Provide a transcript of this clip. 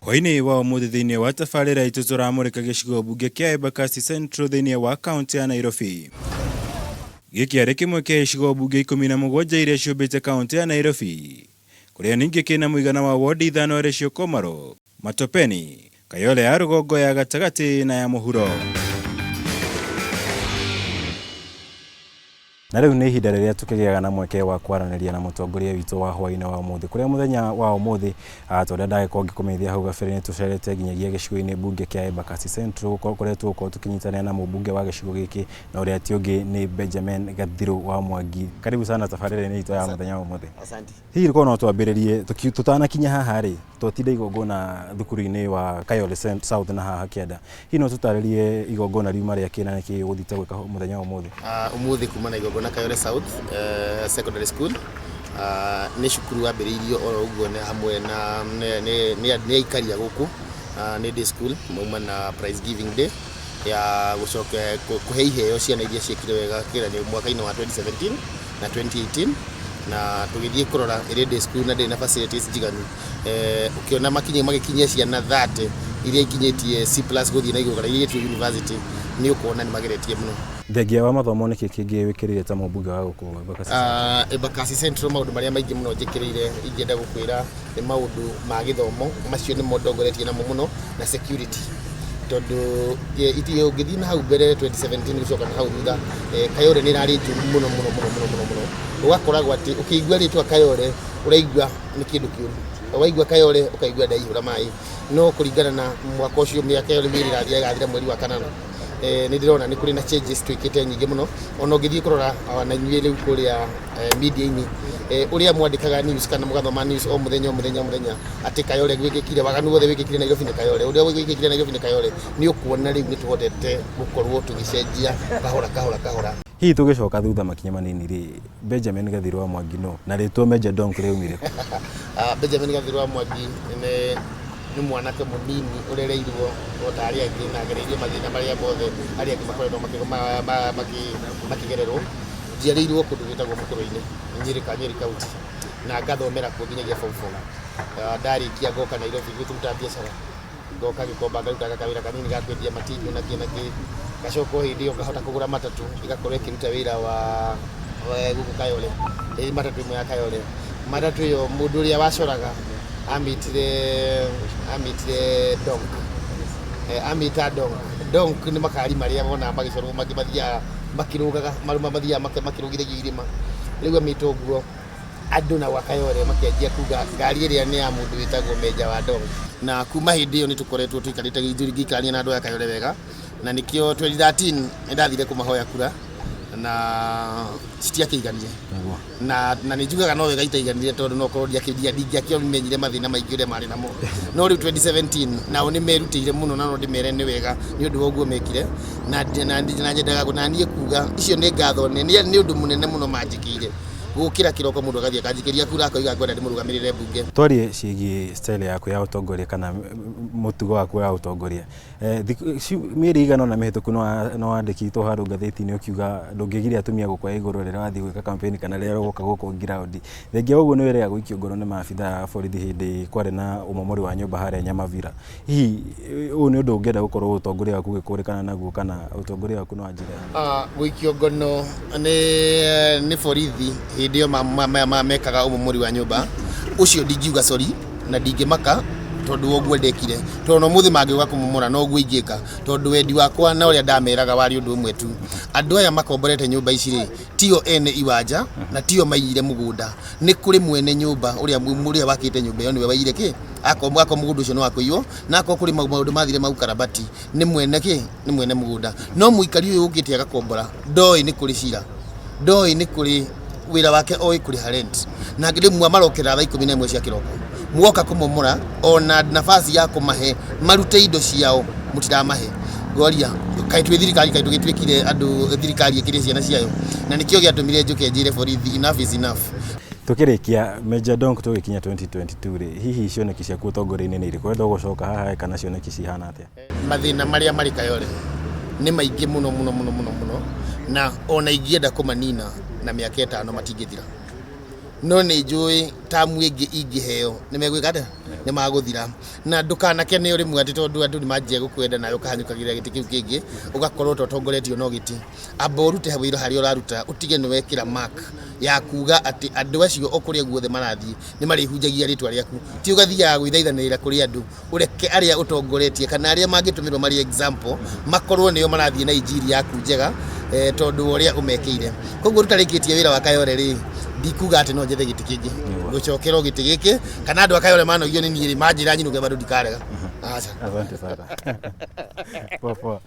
Hwainĩ wa ũmũthĩ thĩinĩ wa tabarĩra itũ tũramũrĩka gĩcigo mbunge kĩa Embakasi Central thĩinĩ wa kaunti ya Nairobi. Gĩkĩ arĩ kĩmwe kĩa icigo mbunge 17 iria ciũmbĩte kaunti ya Nairobi, kũrĩa ningĩ kĩna mũigana wa wondi ithano arĩ cio Komarok, Matopeni, Kayole ya rũgongo ya gatagatĩ na ya mũhuro. Na rĩu nĩ ihinda rĩrĩa tũkĩgĩaga na mweke wa kwaranĩria na mũtongoria witũ wa hwaĩ-inĩ wa ũmũthĩ, kũrĩa mũthenya wa ũmũthĩ ta ũrĩa ndagĩkorwo ngĩkũmenyithia hau gabere nĩ tũcerete nginyagia gĩcigo-inĩ mbunge kĩa Embakasi Central kũrĩa tũgũkorwo tũkĩnyitanĩra na mũmbunge wa gĩcigo gĩkĩ na ũrĩa ti ũngĩ nĩ Benjamin Gathiru wa Mwangi. Karibu sana tabarĩra-inĩ itũ ya mũthenya wa ũmũthĩ. Asante. Hihi korwo no twambĩrĩrie tũtanakinya haha rĩ, twatinda igongona thukuru-inĩ wa Kayole South na haha kĩanda. Hihi no tũtarĩrie igongona riuma rĩa kĩ na nĩkĩ ũgũthiĩte gwĩka mũthenya wa ũmũthĩ? Ũmũthĩ kuma na igongona Kayole South Secondary School. Nĩ cukuru wambĩrĩirio oro ũguo nĩ hamwe na nĩ aikari a gũkũ, nĩ day school mauma na prize giving day ya gũcoka kũhe iheo ciana iria ciekire wega kĩgeranio mwaka-inĩ wa 2017 na 2018, na tũgĩthiĩ kũrora ĩrĩ day school na ndĩrĩ na facilities njiganu. Ũkĩona makinye magĩkinyia ciana 30 iria ikinyĩtie C plus gũthiĩ na igũrũ kana iria ikinyĩtie university, nĩ ũkuona nĩ mageretie mũno. Thengia wa mathomo nĩkĩ kĩngĩ wĩkĩrĩire ta mũmbunge wa gũkũ Embakasi Central? Embakasi Central maũndũ marĩa maingĩ mũno njĩkĩrĩire ingĩenda gũkwĩra nĩ maũndũ ma gĩthomo, macio nĩmo ndongoretie namo mũno, na security, tondũ ũngĩthiĩ na hau mbere 2017 gũcoka na hau thutha, Kayole nĩ ĩrarĩ njũru mũno mũno mũno mũno mũno mũno, ũgakoragwo atĩ ũkĩigua rĩtwa Kayole ũraigua nĩ kĩndũ kĩũru, waigua Kayole ũkaigua ndaihũra maĩ, no kũringana na mwaka ũcio mĩaka ĩyo mĩĩrĩ ĩrathiĩ ĩgathira mweri wa kanana, nĩ ndĩrona nĩ kũrĩ na changes twĩkĩte nyingĩ mũno. Ona ũngĩthiĩ kũrora ona inyuĩ rĩu kũrĩa media-inĩ, ũrĩa mwandĩkaga news kana mũgathoma news o mũthenya o mũthenya o mũthenya atĩ Kayole gwĩkĩkire waganu wothe wĩkĩkire Nairobi nĩ Kayole, ũrĩa wĩkĩkire Nairobi nĩ Kayole, nĩ ũkuona rĩu nĩ tũhotete gũkorwo tũgĩcenjia kahora kahora kahora. Hihi tũgĩcoka thutha makinya manini rĩ, Benjamin Gathiru wa Mwangi nũ? Na rĩtwa Major Donk rĩaumire kũ? Benjamin Gathiru wa Mwangi nĩ mwanake mũnini ũrereirwo o ta arĩa angĩ na agereirio mathĩna marĩa mothe arĩa angĩ makoretwo makĩgererwo. Njiarĩirwo kũndũ gwĩtagwo Mũkũrwe-inĩ, Nyĩrĩ ka Nyeri County, na ngathomera kuo nginyagia form 4. Ndarĩkia ngoka Nairobi gũkĩruta biacara, ngoka Gĩkomba ngarutaga kawĩra kanini ga kwendia matinũ na kĩ na kĩ, ngacoka o hĩndĩ ĩyo ngahota kũgũra matatũ ĩgakorwo ĩkĩruta wĩra wa gũkũ Kayole, ĩ matatũ ĩmwe ya Kayole. Matatũ ĩyo mũndũ ũrĩa wacoraga amĩtire Donk, amĩta Donk. Donk nĩ makari marĩa wonaga magĩcorwo mathiaga makĩrũgaga, mathiaga makĩrũgithagio irĩma. Rĩu amĩta ũguo andũ na gwa Kayole makĩanjia kuga ngari ĩrĩa nĩ ya mũndũ wĩtagwo Menja wa Donk. Na kuma hĩndĩ ĩyo nĩ tũkoretwo tũikarĩte ngĩikarania na andũ aya Kayole wega, na nĩkĩo 2013 nĩ ndathire kũmahoya kura na citiakĩiganire, na nĩ njugaga no wega itaiganire tondũ no korwo ndingĩakĩmenyire mathĩna maingĩ ũrĩa marĩ namo. No rĩu 2017 nao nĩ merutĩire mũno na no ndĩmere nĩ wega nĩ ũndũ wa ũguo mekire, na nyendaga na niĩ kuga icio nĩ ngatho nĩ ũndũ mũnene mũno manjĩkĩire gũkĩra kĩroko mũndũ agathiĩ akanjikĩria kura akoiga ngwenda ndĩmũrũgamĩrĩre mbunge. Twarie ciĩgiĩ style yaku ya ũtongoria kana mũtugo waku wa ũtongoria. Mĩeri ĩigana ũna mĩhĩtũku nĩ wandĩkĩtwo handũ ngathĩti-inĩ ũkiuga ndũngĩgiria atumia gũkuoya igũrũ rĩrĩa wathiĩ gwĩka campaign kana rĩrĩa ũgoka gũkũ ground. Thengia wa ũguo nĩ wĩrĩga gũikio ngoro nĩ maabithaa a borithi hĩndĩ kwarĩ na ũmomori wa nyũmba harĩa Nyamavira. Hihi ũyũ nĩ ũndũ ũngĩenda gũkorwo ũtongoria waku ũgĩkũrĩkana naguo kana ũtongoria waku nĩ wa njĩra ĩno? Gũikio ngono nĩ borithi hĩndĩ ĩyo mekaga ũmomori wa nyũmba, ũcio ndingiuga sorry na ndingĩmaka tondũ wa ũguo ndekire, tondũ ona ũmũthĩ mangĩũka kũmomora noguo ingĩka, tondũ wendi wakwa na ũrĩa ndameraga warĩ ũndũ ũmwe tu. Andũ aya makomborete nyũmba ici rĩ, tio ene iwanja na tio maiyire mũgũnda, nĩ kũrĩ mwene nyũmba ũrĩa wakĩte nyũmba ĩyo nĩwe waiyire kĩ, akorwo mũgũnda ũcio nĩ wa kũiywo, na akorwo kũrĩ maũndũ mathire ma ũkarabati nĩ mwene kĩ, nĩ mwene mũgũnda. No mũikari ũyũ ũkĩte agakombora ndoĩ nĩ kũrĩ cira, ndoĩ nĩ kũrĩ wĩra wake oĩ kũrĩha rent, na rĩmwe marokĩra thaa 11 cia kĩroko, mwoka kũmomora ona nafasi ya kũmahe marute indo ciao mũtiramahe. Ngoria kaĩ twĩ thirikari, kaĩ tũgĩtuĩkire andũ thirikari ĩkĩrĩe ciana ciayo? Na nĩkĩo gĩatũmire njũke njĩre borithi enough is enough. Tũkĩrĩkia Major Donk tũgĩkinya 2022 rĩ, hihi cioneki ciaku ũtongoria-inĩ nĩ irĩkũ? Ũrenda gũcoka haha kana cioneki cihana atĩa? Mathĩna marĩa marĩ Kayole nĩ maingĩ mũno mũno mũno mũno mũno, na ona ingĩenda kũmanina na mĩaka 5 matingĩthira. No nĩ njũĩ tamu ĩngĩ ingĩheo nĩ megwĩka atĩa? Nĩ magũthira. Na ndũkanakene o rĩmwe atĩ tondũ andũ nĩ manjia gũkwenda nawe ũkahanyũkagĩrĩra gĩtĩ kĩu kĩngĩ, ũgakorwo ta ũtongoretio no gĩtĩ. Amba ũrute wĩra harĩa ũraruta, ũtige nĩ wekĩra mark ya kuga atĩ andũ acio o kũrĩa guothe marathiĩ nĩ marĩhunjagia rĩtwa rĩaku. Ti ũgathiaga gwĩthaithanĩrĩra kũrĩ andũ, ũreke arĩa ũtongoretie kana arĩa mangĩtũmĩrwo marĩ example makorwo nĩo marathiĩ na injiri yaku njega tondũ wa ũrĩa ũmekĩire. Koguo tũtarĩkĩtie wĩra wa Kayole rĩ, ndikuga atĩ no njethe gĩtĩ kĩngĩ, ngũcokera o gĩtĩ gĩkĩ, kana andũ a Kayole manogio nĩ niĩ rĩ, manjĩra nyinũke bado ndikarega. Aca. Asante sana. Poa poa.